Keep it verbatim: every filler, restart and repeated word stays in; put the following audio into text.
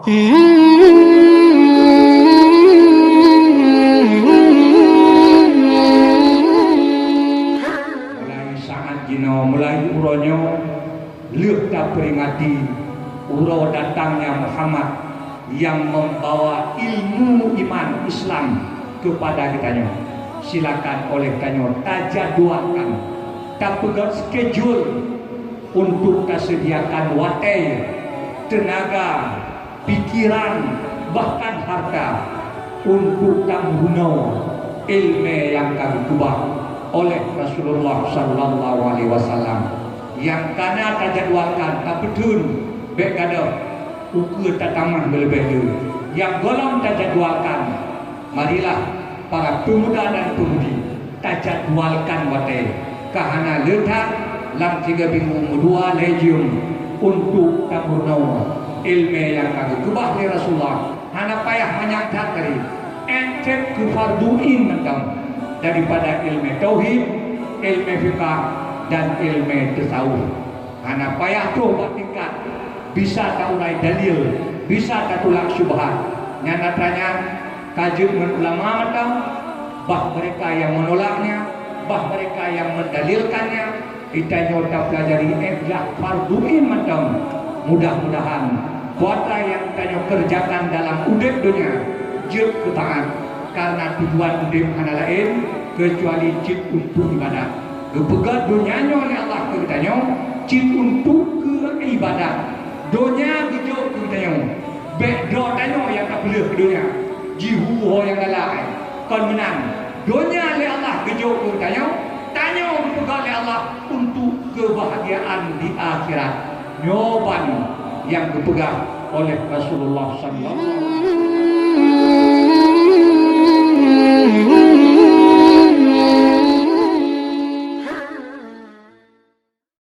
Mulai saat jinoe, mulai uroe nyoe, lheueh taperingati uroe datangnya Muhammad yang membawa ilmu iman Islam kepada geutanyoe. Silakan oleh tanyoe tajadwalkan, tapeugét schedule untuk taseudiakan watée, teunaga, pikiran, bahkan harta untuk tameurunoe ileumé nyang ka geukeubah oleh Rasulullah sallallahu alaihi wasallam. Nyang ka na tajadwalkan, tapeutheun, bék gadôh, ukeue tatamah meuleubeh le. Nyang gohlom tajadwalkan, marilah para pemuda dan pemudi tajadwalkan watée ka hana le that lam tiga minggu meudua lhée jeuem untuk tameurunoe ileumé nyang ka geukeubah lé Rasulullah. Hana payah manyang that tadi, ék that keu fardu ain mantong daripada ileumé tauhid, ileumé fiqah, dan ileumé tasawuf. Hana payah troh bak tingkat bisa taurai dalil, bisa tatulak syubhat. Nyan atra nyan ka jeuet ngon ulama mantong, bah mereka yang menolaknya, bah mereka yang mendalilkannya, geutanyoe tapeulajari ék jak fardu ain mantong. Mudah-mudahan peue atra nyang tanyoe keureujakan dalam udeb donya jeuet keu taát, karena tujuan udeb hana laén keucuali cit untuk ibadat. Geupeugét donya nyoe lé Allah keu geutanyoe cit untuk keu ibadat. Donya geujok keu geutanyoe, bék droe tanyoe nyang tapeuleueh keu donya, jihu ho nyang galak. Kon meunan, donya lé Allah geujok keu geutanyoe, tanyoe geupeugét lé Allah untuk keubahgiaan di akhirat. Nyoe ban nyang geupeugah oleh Rasulullah sallallahu alaihi wasallam.